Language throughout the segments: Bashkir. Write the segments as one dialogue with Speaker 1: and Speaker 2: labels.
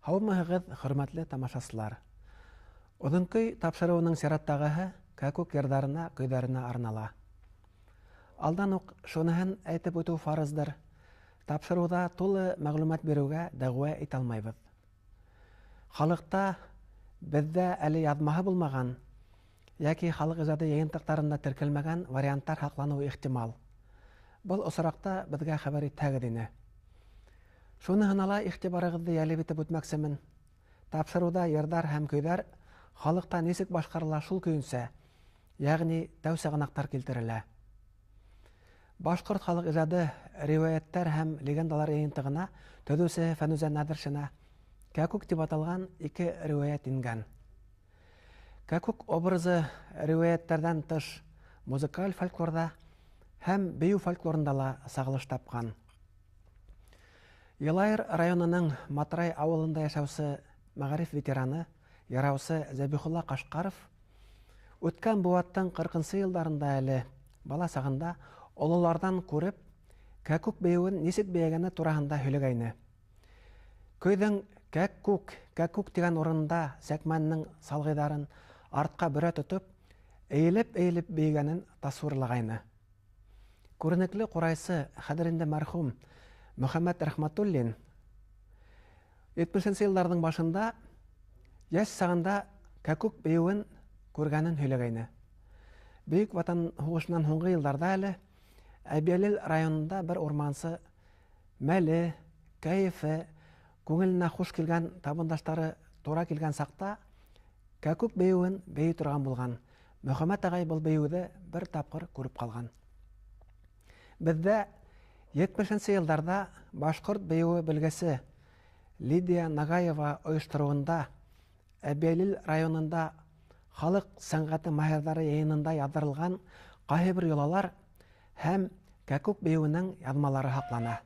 Speaker 1: Һаумыһығыҙ, хөрмәтле тамашасылар. Оҙон көй тапшырыуының сираттағыһы кәкүк йырҙарына, көйҙәренә арнала. Алдан уҡ шуныһын әйтеп үтеү фарыздыр. Тапшырыуҙа тулы мәғлүмәт биреүгә дәғүә итә алмайбыҙ. Халыҡта беҙҙә әле яҙмаһы булмаған йәки халыҡ ижады йыйынтыҡтарында теркәлмәгән варианттар һаҡланыуы ихтимал. Был осраҡта беҙгә хәбәр итһәгеҙ ине. Шуныһына ла иғтибарығыҙҙы йәлеп итеп үтмәксемен. Тапшырыуҙа йырҙар һәм көйҙәр халыҡта нисек башҡарыла шул көйөнсә, йәғни тәү сығанаҡтар килтерелә. Башҡорт халыҡ ижады риүәйәттәр һәм легендалар йыйынтығына төҙөүсеһе Фәнүзә Нәҙершина Кәкүк тип аталған ике риүәйәт ингән. Кәкүк образы риүәйәттәрҙән тыш музыкаль фольклорҙа һәм бейеү фольклорында ла сағылыш тапҡан. Йылайыр районының Матрай ауылында йәшәүсе мәғариф ветераны, йыраусы Зәбихулла Ҡашҡаров үткән быуаттың 40-нсы йылдарында әле бала сағында ололарҙан күреп кәкүк бейеүен нисек бейегәне тураһында һөйләгәйне. Көйҙөң кәкүк, кәкүк тигән урынында сәкмәненең салғыйҙарын артҡа бөрә тотоп, эйелеп-эйелеп бейегәнен тасурлағайны. Күренекле ҡурайсы, хәҙер инде мәрхүм Мөхәммәт Рәхмәтуллин 70-нсе йылдарҙың башында йәш сағында кәкүк бейеүен күргәнен һөйләгәйне. Бөйөк Ватан һуғышынан һуңғы йылдарҙа әле Әбйәлил районында бер урмансы мәле, кәйефе, күңеленә хуш килгән табындаштары тура килгән саҡта кәкүк бейеүен бейей торған булған. Мөхәммәт ағай был бейеүҙе бер тапҡыр күреп ҡалған. Беҙҙә 70-нсе йылдарҙа башҡорт бейеүе белгесе Лидия Нагаева ойоштороуында Әбйәлил районында халыҡ сәнғәте маһирҙары йыйынында яҙҙырылған ҡайһы бер йолалар һәм кәкүк бейеүенең яҙмалары һаҡлана.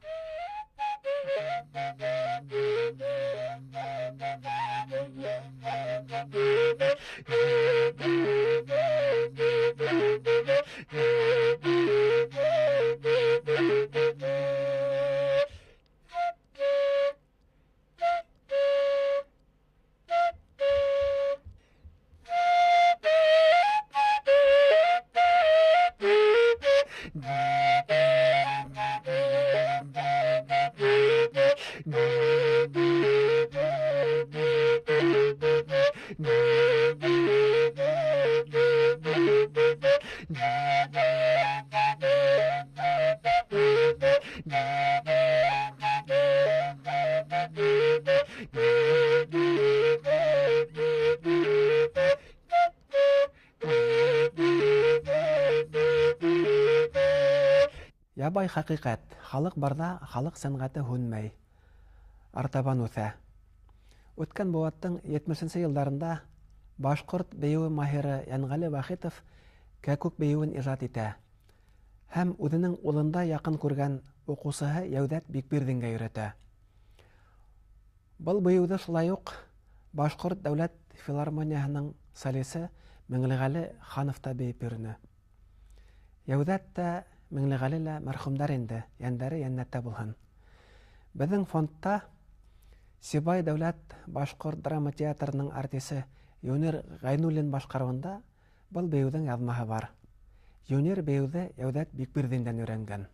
Speaker 1: Ябай хәҡиҡәт, халыҡ барҙа халыҡ сәнғәте һүнмәй, артабан үҫә. Үткән быуаттың 70-нсе йылдарында башҡорт бейеүе маһиры Йәнғәле Вахитов кәкүк бейеүен ижад итә һәм үҙенең улында яҡын күргән уҡыусыһы Йәүҙәт Бикбирҙингә өйрәтә. Был бейеүҙе шулай уҡ Башҡорт дәүләт филармонияһының солисы Миңлеғәле Ханов та бейеп йөрөнө. Йәүҙәт тә, Миңлеғәле лә мәрхүмдәр инде, йәндәре йәннәттә булһын. Беҙҙең фондта Сибай дәүләт башҡорт драма театрының артисы Юнир Ғәйнуллин башҡарыуында был бейеүҙең яҙмаһы бар. Юнир бейеүҙе Йәүҙәт Бикбирҙиндән өйрәнгән.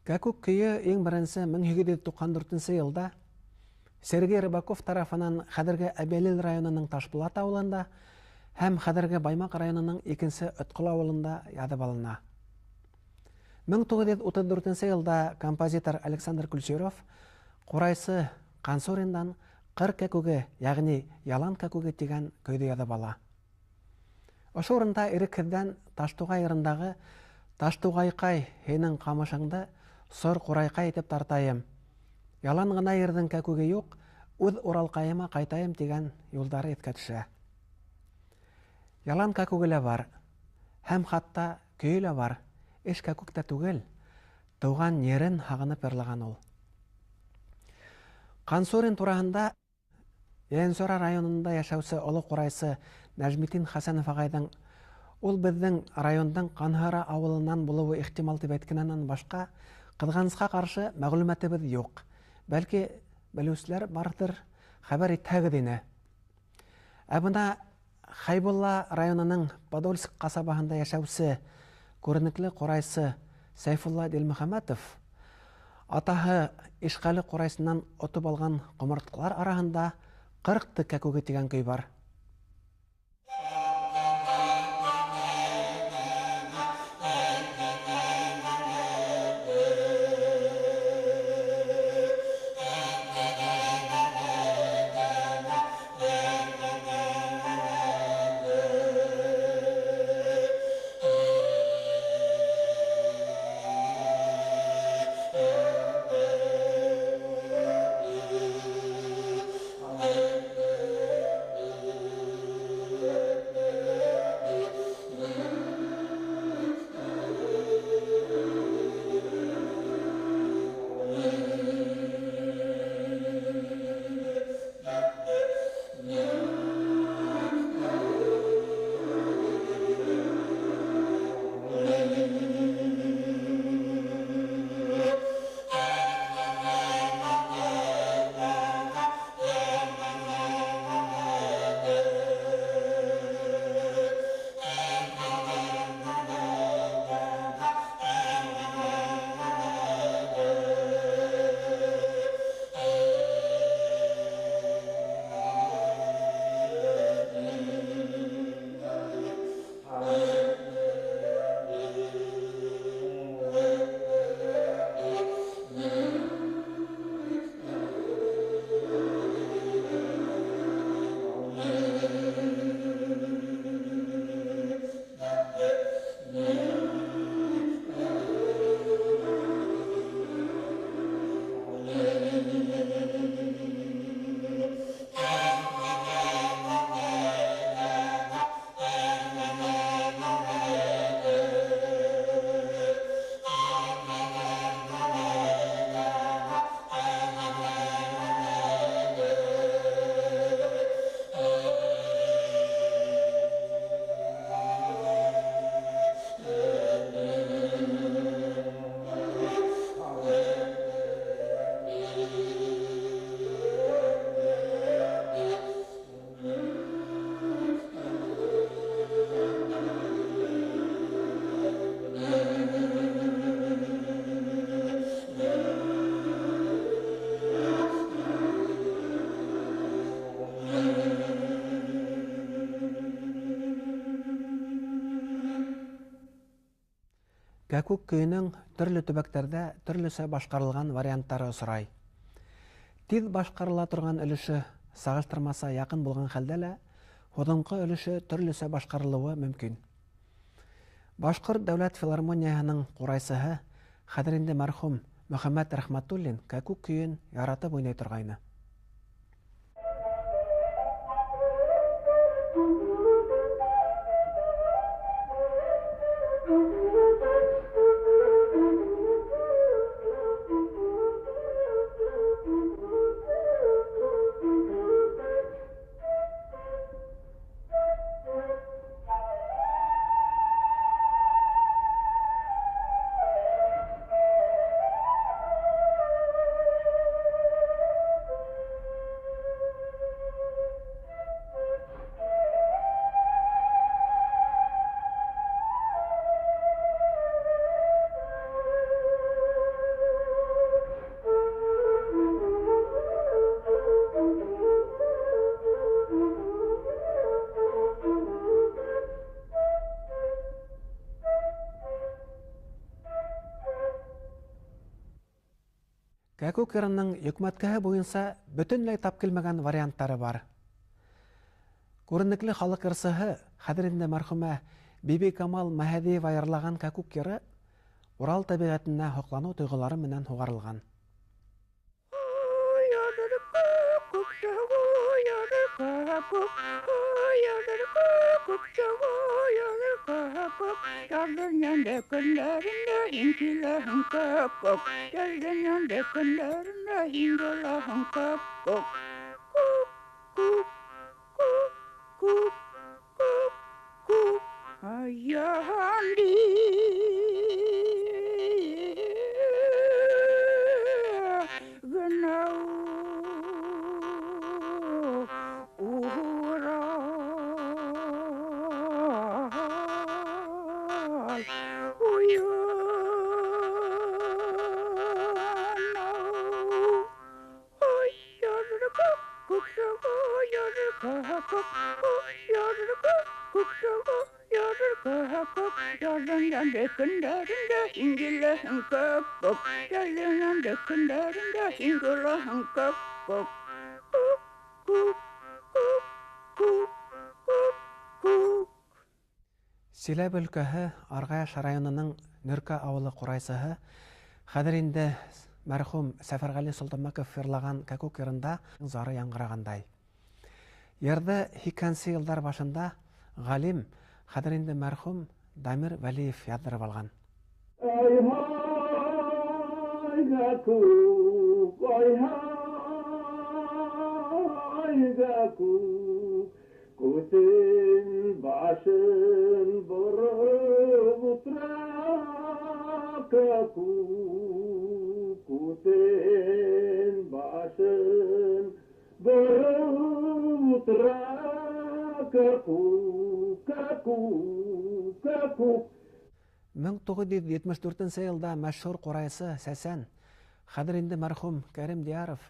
Speaker 1: Кәкүк көйө иң беренсе 1894 йылда Сергей Рыбаков тарафынан хәҙерге Әбйәлил районының Ташбулат ауылында һәм хәҙерге Баймаҡ районының икенсе Өтҡол ауылында яҙып алына. 1934 йылда композитор Александр Кульчеров ҡурайсы Ҡансуриндан Ҡыр кәкүге, йәғни Ялан кәкүге тигән көйҙө яҙып ала. Ошо урында ирекһеҙҙән Таштуғай йырындағы Таштуғайҡай, һинең ҡамышыңды сор ҡурайҡай итеп тартайым, ялан ғына ерҙең кәкүге юҡ, үҙ Уралҡайыма ҡайтайым тигән юлдары иҫкә төшә. Ялан кәкүге лә бар, һәм хатта көйө лә бар, эш кәкүк тә түгел, тыуған ерен һағынып йырлаған ул. Ҡансурин тураһында Ейәнсура районында йәшәүсе оло ҡурайсы Нәжметдин Хәсәнов ағайҙың ул беҙҙең райондың Ҡанһыра ауылынан булыуы ихтимал тип әйткәненән башҡа, ҡыҙғанысҡа ҡаршы мәғлүмәтебеҙ юҡ. Бәлки белеүселәр барҙыр, хәбәр итһәгеҙ ине. Ә бына Хәйбулла районының Подольск ҡасабаһында йәшәүсе күренекле ҡурайсы Сәйфулла Дилмөхәмәтов атаһы Ишҡәле ҡурайсынан отоп алған ҡомартҡылар араһында 40 кәкүге тигән көй бар. Кәкүк көйөнөң төрлө төбәктәрҙә төрлөсә башҡарылған варианттары осрай. Тиҙ башҡарыла торған өлөшө сағыштырмаса яҡын булған хәлдә лә һуҙынҡы өлөшө төрлөсә башҡарылыуы мөмкин. Башҡорт дәүләт филармонияһының ҡурайсыһы, хәҙер инде мәрхүм Мөхәммәт Рәхмәтуллин кәкүк көйөн яратып уйнай торғайны. Кәкүк йырының йөкмәткеһе буйынса бөтөнләй тап килмәгән варианттары бар. Күренекле халыҡ йырсыһы, хәҙер инде мәрхүмә Бибикамал Мәһәҙиева йырлаған кәкүк йыры Урал тәбиғәтенә һоҡланыу тойғолары менән һуғарылған. Силәбе өлкәһе Арғаяш районының Нөркә ауылы ҡурайсыһы, хәҙер инде мәрхүм Сәфәрғәле Солтанбәков йырлаған кәкүк йырында зары яңғырағандай. Йырҙы 80-нсе йылдар башында ғалим, хәҙер инде мәрхүм Дамир Вәлиев яҙҙырып алған.
Speaker 2: Ай-һай, кәкүк, ай-һай, кәкүк, күҙен башын бороп ултыра кәкүк, күҙен башын бороп ултыра кәкүк, кәкүк, кәкүк.
Speaker 1: 1974 йылда мәшһүр ҡурайсы Сәсән, хәҙер инде мәрхүм Кәрим Дияров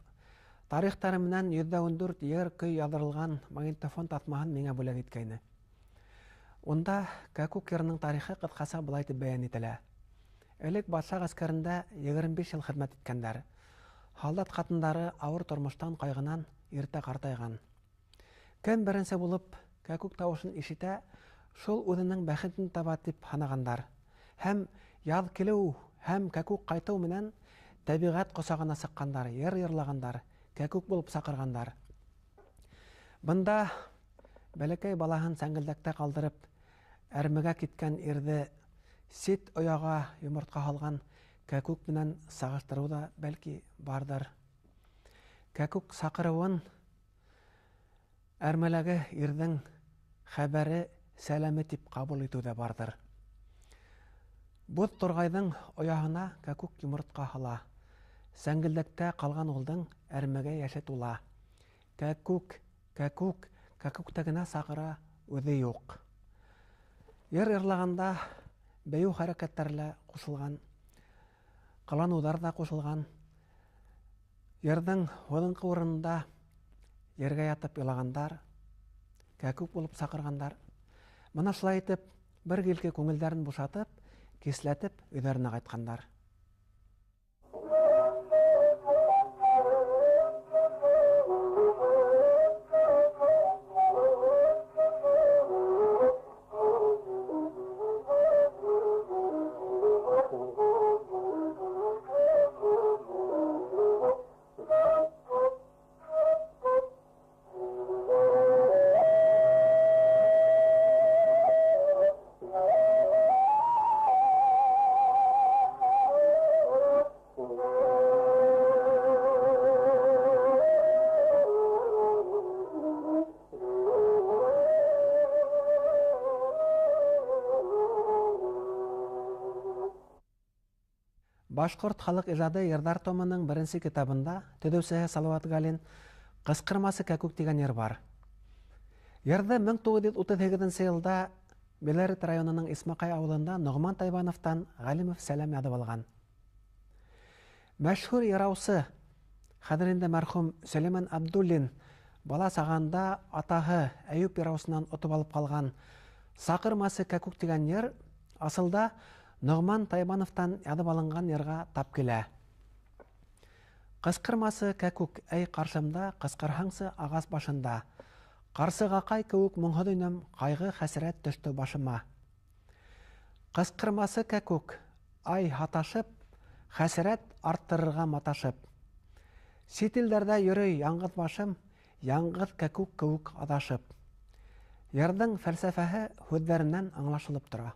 Speaker 1: тарихтары менән 114 йыр көй яҙырылған магнитофон таҫмаһын миңә бүләк иткәйне. Унда кәкүк йырының тарихы ҡыҫҡаса былай тип бәйән ителә. Элек батша ғәскәрендә 25 йыл хеҙмәт иткәндәр. Һалдат ҡатындары ауыр тормоштан ҡайғынан иртә ҡартайған. Кем беренсе булып кәкүк тауышын ишетә, шул үҙенең бәхетен таба тип һанағандар. Һәм яҙ килеү һәм кәкүк ҡайтыу менән тәбиғәт ҡосағына сыҡҡандар, йыр йырлағандар, кәкүк булып саҡырғандар. Бында бәләкәй балаһын сәңгелдәктә ҡалдырып, әрмегә киткән ирҙе сит ояға йомортҡа һалған кәкүк менән сағыштырыу ҙа бәлки барҙыр. Кәкүк саҡырыуын әрмеләге ирҙең хәбәре сәләме тип ҡабул итеү ҙә барҙыр. Боҙ торғайҙың ояһына кәкүк йомортҡа һала. Сәңгелдәктә ҡалған улдың әрмегә йәше тула. Кәкүк, кәкүк, кәкүктә генә саҡыра, үҙе юҡ. Йыр йырлағанда бейеү хәрәкәттәре лә ҡушылған, ҡыланыуҙар ҙа ҡушылған. Йырҙың һуҙынҡы урынында ергә ятып илағандар, кәкүк булып саҡырғандар. Бына шулай итеп, бер килке күңелдәрен бушатып, кисләтеп өйҙәренә ҡайтҡандар. Башҡорт халыҡ ижады йырҙар томының беренсе китабында төҙөүсеһе Салауат Галин «Ҡысҡырмасы кәкүк» тигән йыр бар. Йырҙы 1938 йылда Белорет районының Исмаҡай ауылында Ноғман Тайбановтан Ғәлимов Сәләм яҙып алған. Мәшһүр йыраусы, хәҙер инде мәрхүм Сөләймән Абдуллин бала сағында атаһы Әйүп йыраусынан отоп алып ҡалған «Саҡырмасы кәкүк» тигән йыр асылда Ноғман Тайбановтан яҙып алынған йырға тап килә. Ҡысҡырмасы кәкүк, әй ҡаршымда, ҡысҡырһаңсы ағас башында. Ҡарсығаҡай кеүек моңһоҙ инем, ҡайғы хәсрәт төштө башыма. Ҡысҡырмасы кәкүк, ай һаташып, хәсрәт арттырырға маташып. Сит илдәрҙә йөрөй яңғыҙ башым, яңғыҙ кәкүк кеүек аҙашып. Йырҙың фәлсәфәһе һүҙҙәренән аңлашылып тора.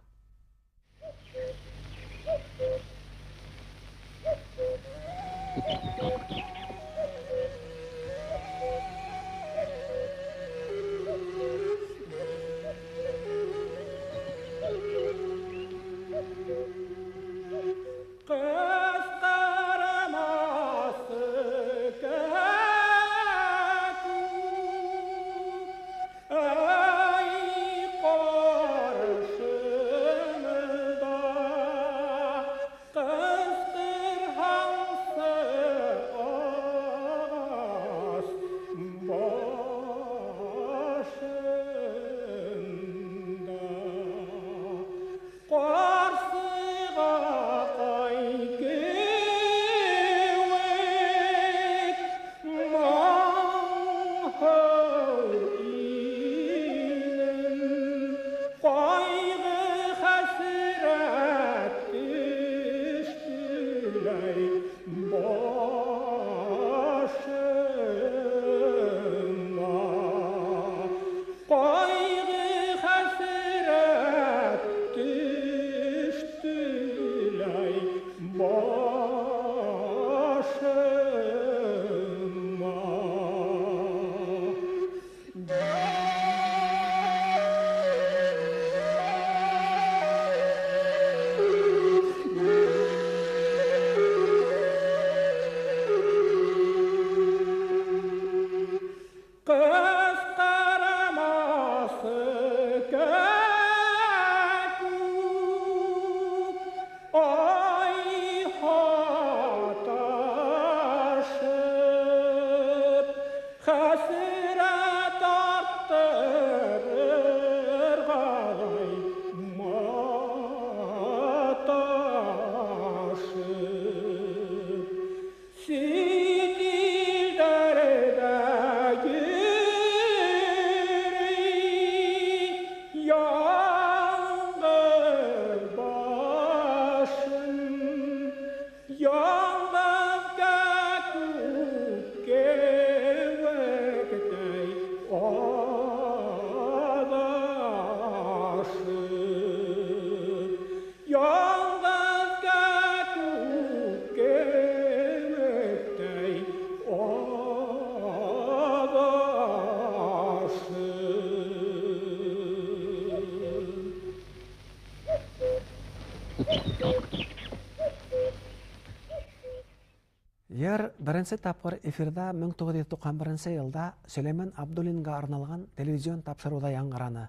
Speaker 1: Йыр беренсе тапҡыр эфирҙа 1991 йылда Сөләймән Абдуллинға арналған телевизион тапшырыуҙа яңғыраны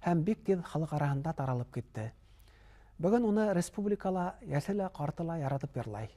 Speaker 1: һәм бик тиҙ халыҡ араһында таралып китте. Бөгөн уны республикала йәше лә, ҡарты ла яратып йырлай.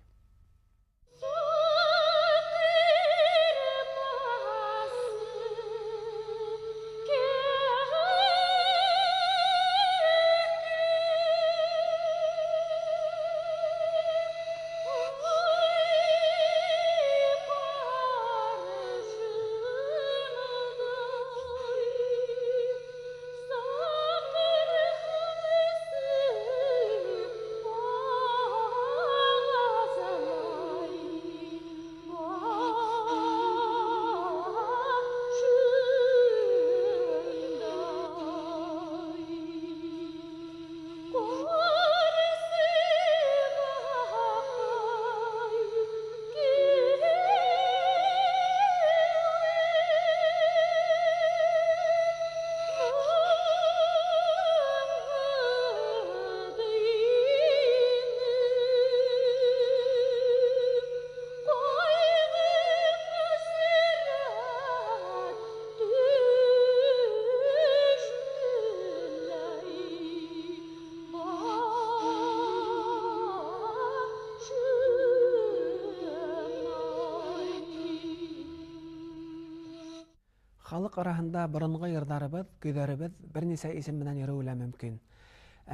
Speaker 1: Халыҡ араһында боронғо йырҙарыбыҙ, көйҙәребеҙ бер нисә исем менән йөрөүе лә мөмкин.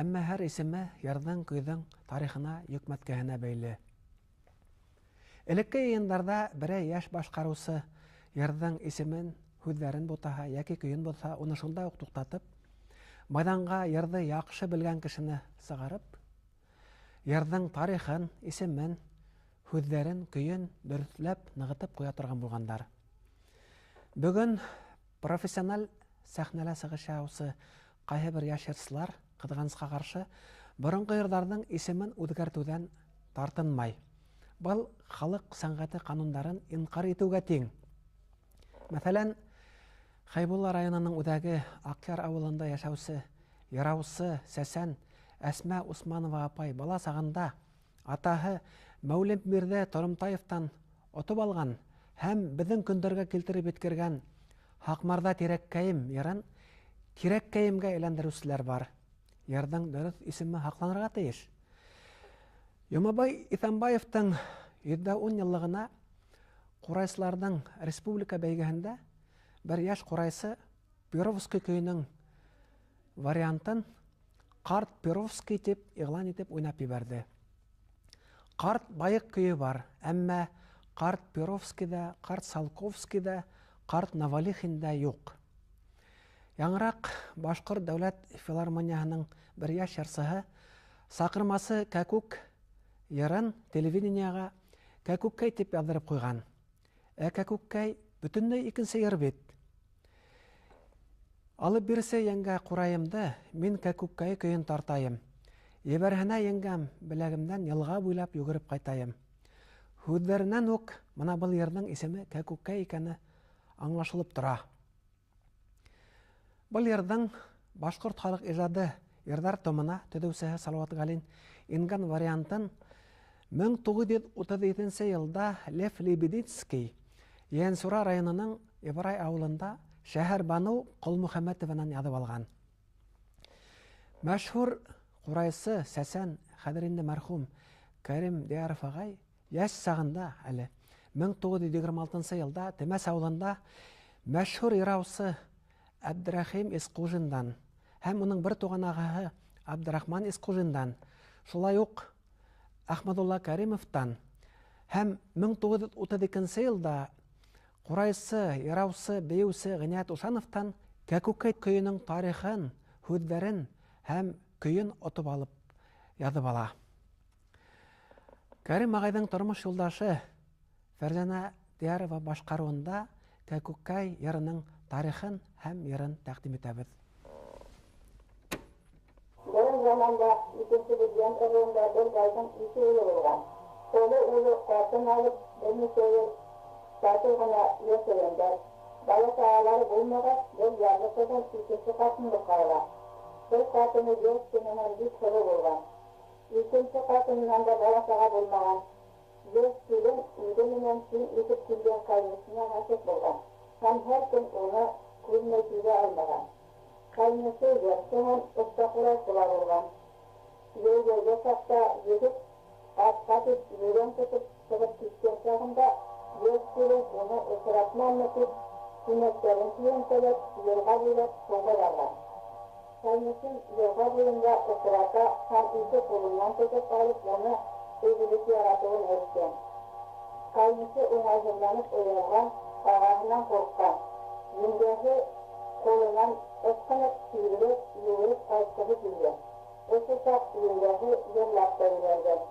Speaker 1: Әммә һәр исеме йырҙың, көйҙөң тарихына, йөкмәткәһенә бәйле. Элекке йыйындарҙа берәй йәш башҡарыусы йырҙың исемен, һүҙҙәрен бутаһа йәки көйөн боҙһа, уны шунда уҡ туҡтатып, майҙанға йырҙы яҡшы белгән кешене сығарып, йырҙың тарихын, исемен, һүҙҙәрен, көйөн дөрөҫләп, нығытып ҡуя торған булғандар. Бөгөн профессиональ сәхнәлә сығыш яһаусы ҡайһы бер йәш йырсылар, ҡыҙғанысҡа ҡаршы, боронғо йырҙарҙың исемен үҙгәртеүҙән тартынмай. Был халыҡ сәнғәте ҡанундарын инҡар итеүгә тиң. Мәҫәлән, Хәйбулла районының үҙәге Аҡъяр ауылында йәшәүсе йыраусы сәсән Әсмә Усманова апай бала сағында атаһы Мәүлембирҙе Торомтаевтан отоп алған һәм беҙҙең көндәргә килтереп еткергән Һаҡмарҙа тирәккәйем йырын тирәккәйемгә әйләндереүселәр бар. Йырҙың дөрөҫ исеме һаҡланырға тейеш. Йомабай Иҫәнбаевтың 110 йыллығына ҡурайсыларҙың республика бәйгеһендә бер йәш ҡурайсы Перовский көйөнөң вариантын Ҡарт Перовский тип иғлан итеп уйнап ебәрҙе. Ҡарт Байыҡ көйө бар, әммә Ҡарт Перовский ҙа, Ҡарт Салковский ҙа, Ҡарт Навалихин да юҡ. Яңыраҡ Башҡорт дәүләт филармонияһының бер йәш йырсыһы Саҡырмасы Кәкүк йырын телевидениеға Кәкүккәй тип яҙҙырып ҡуйған. Ә Кәкүккәй бөтөнләй икенсе йыр бит. Алып бирсе еңгә ҡурайымды, мин Кәкүккәй көйөн тартайым. Ебәрһенә еңгәм, беләгемдән йылға буйлап йүгереп ҡайтайым. Һүҙҙәренән үк бына был йырҙың исеме Кәкүккәй икәне аңлашылып тора. Был йырҙың башҡорт халыҡ ижады йырҙар томына төҙөүсеһе Салауат Ғәлин ингән вариантын 1937 йылда Лев Лебедицкий Ейәнсура районының Ибрай ауылында Шәһәрбаныу Ҡолмөхәмәтованан яҙып алған. Мәшһүр ҡурайсы сәсән, хәҙер инде мәрхүм Кәрим Дияров ағай йәш сағында әле 1926 йылда Темәс ауылында мәшһүр йыраусы Әбдрәхим Исҡужиндан һәм уның бер туған ағаһы Абдрахман Исҡужиндан, шулай уҡ Әхмәдулла Кәримовтан һәм 1932 йылда ҡурайсы, йыраусы, бейеүсе Ғиниәт Ушановтан Кәкүкәй көйөнөң тарихын, һүҙҙәрен һәм көйөн отоп алып яҙып ала. Кәрим ағайҙың тормош юлдашы Фәрзәнә Диярова башҡарыуында Кәкүкәй йырының тарихын һәм йырын тәҡдим итәбеҙ.
Speaker 3: Бер заманда икенсе Беҙйән ырыуында бер байҙың ике улы булған. Оло улы ҡатын алып, бер нисә йыл татыу ғына йәшәгәндәр. Бала-сағалары булмағас, бер ярлы ҡыҙын икенсе ҡатынлыҡҡа ала. Бер ҡатыны йәш кенә һәм бик һылыу булған. Икенсе ҡатынынан да бала-саға булмаған. Йәш килен үҙе менән тиң итеп килгән ҡәйнесенә ғашиҡ булған һәм һәр көн уны күҙенә түҙә алмаған. Ҡәйнесе йырсы һәм оҫта ҡурайсы ла булған. Йәйгәйгә саҡта егет атҡа тип йүгән тотоп сығып киткән сағында йәш килен уны осратмаммы тип күнәктәрен көйәнтәләп йылға буйлап һыуға барған. Ҡәйнесен йылға буйында осрата һәм ике ҡулынан тотоп алып уны өҙөлөп яратыуын әйткән. Ҡәйнесе уңайһыҙланып оялған, ағаһынан ҡурҡҡан. Еңгәһе ҡулынан ысҡынып, тиҙерәк йүгереп ҡайтҡыһы килгән. Ошо саҡ еңгәһе йырлап та ебәргән.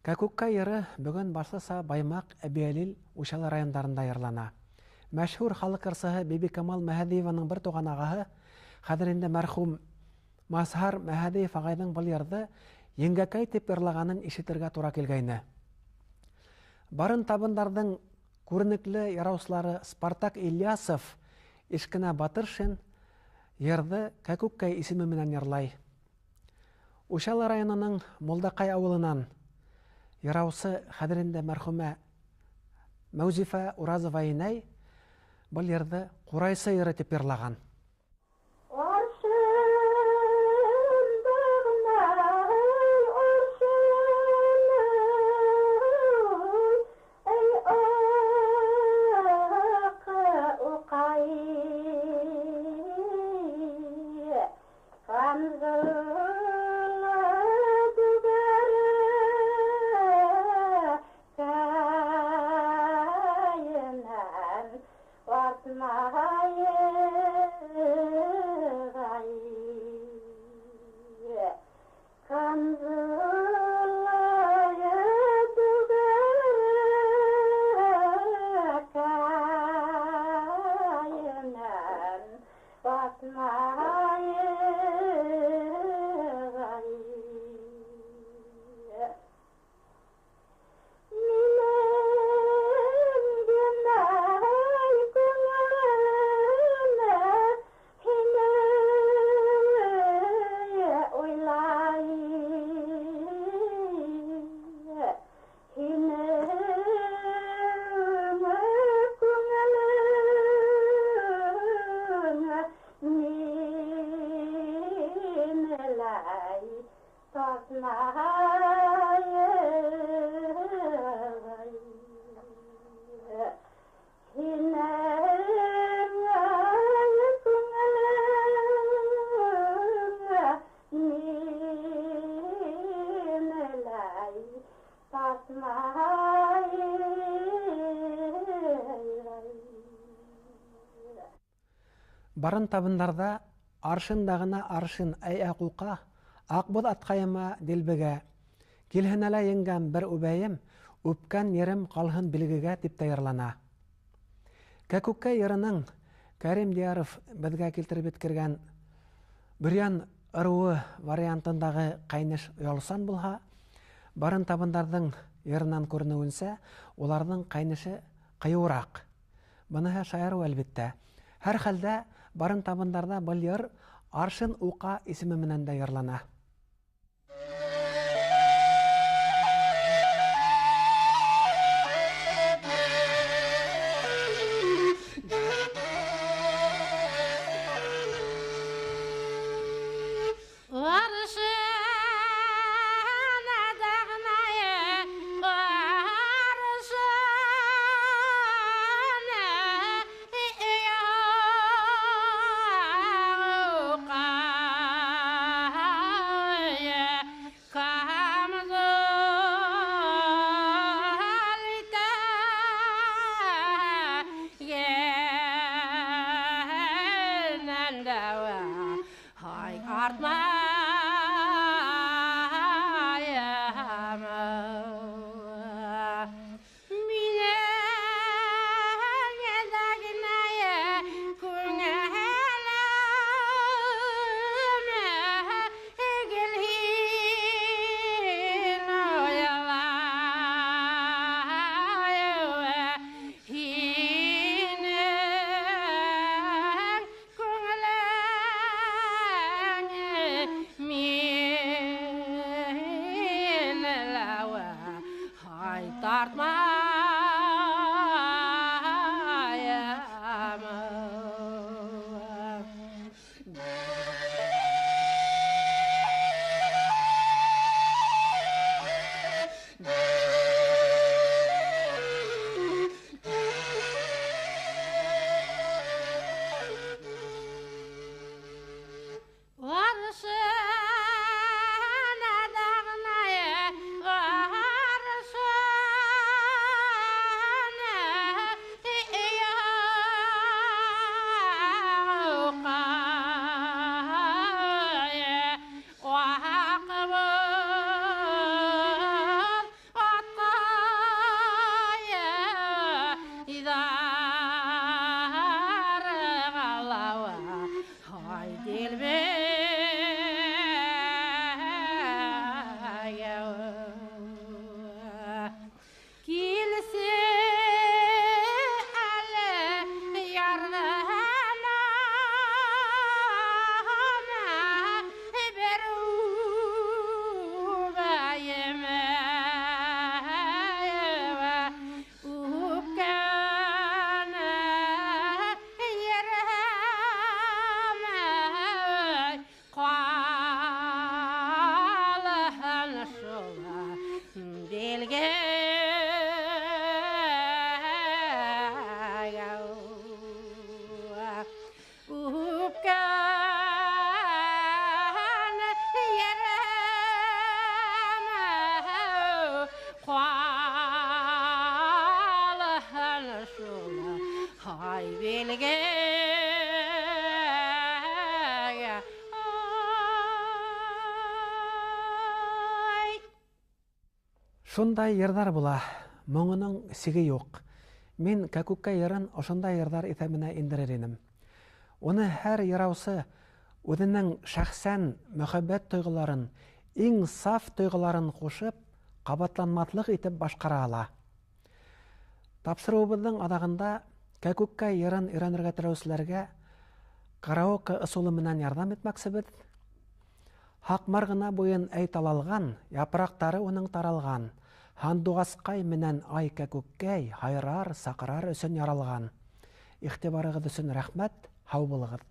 Speaker 1: Кәкүккә йыры бөгөн башлыса Баймаҡ, Әбйәлил, Учалы райондарында йырлана. Мәшһүр халыҡ йырсыһы Бибикамал Мәһәҙиеваның бер туған ағаһы, хәҙер инде мәрхүм Мазһар Мәһәҙиев ағайҙың был йырҙы еңгәкәй тип йырлағанын ишетергә тура килгәйне. Барын табындарҙың күренекле яраусылары Спартак Ильясов, Ишкенә Батыршин йырҙы Кәкүккәй исеме менән йырлай. Учалы районының Мулдаҡай ауылынан йыраусы хәҙер инде мәрхүмә Мәүзифә Уразова инәй был йырҙы Ҡурайсы йыры тип йырлаған. Барын табындарҙа аршындағына аршин әй аҡуҡа, аҡбуҙ атҡайыма дилбегә, килһенә лә еңгәм бер үбәйем, үпкән ерем ҡалһын билгегә тип тә йырлана. Кәкүккә йырының Кәрим Дияров беҙгә килтереп еткергән Бөрйән ырыуы вариантындағы ҡәйнеш оялсан булһа, барын табындарҙың йырынан күренеүенсә, уларҙың ҡәйнеше ҡыйыуыраҡ. Быныһы шаярыу, әлбиттә. Һәр хәлдә барын табындарҙа был йыр Аршин уҡа исеме менән дә йырлана. Шундай йырҙар була, моңоноң сиге юҡ. Мин Кәкүккәй йырын ошондай йырҙар иҫәбенә индерер инем. Уны һәр йыраусы үҙенең шәхсән мөхәббәт тойғоларын, иң саф тойғоларын ҡушып, ҡабатланмаҫлыҡ итеп башҡара ала. Тапшырыуыбыҙҙың аҙағында Кәкүккәй йырын өйрәнергә теләүселәргә караоке ысулы менән ярҙам итмәксебеҙ. Һаҡмар ғына буйын әй талалған, япраҡтары уның таралған. Һандуғасҡай менән ай кәкүккәй һайрар, саҡырар өсөн яралған. Иғтибарығыҙ өсөн рәхмәт, һау булығыҙ.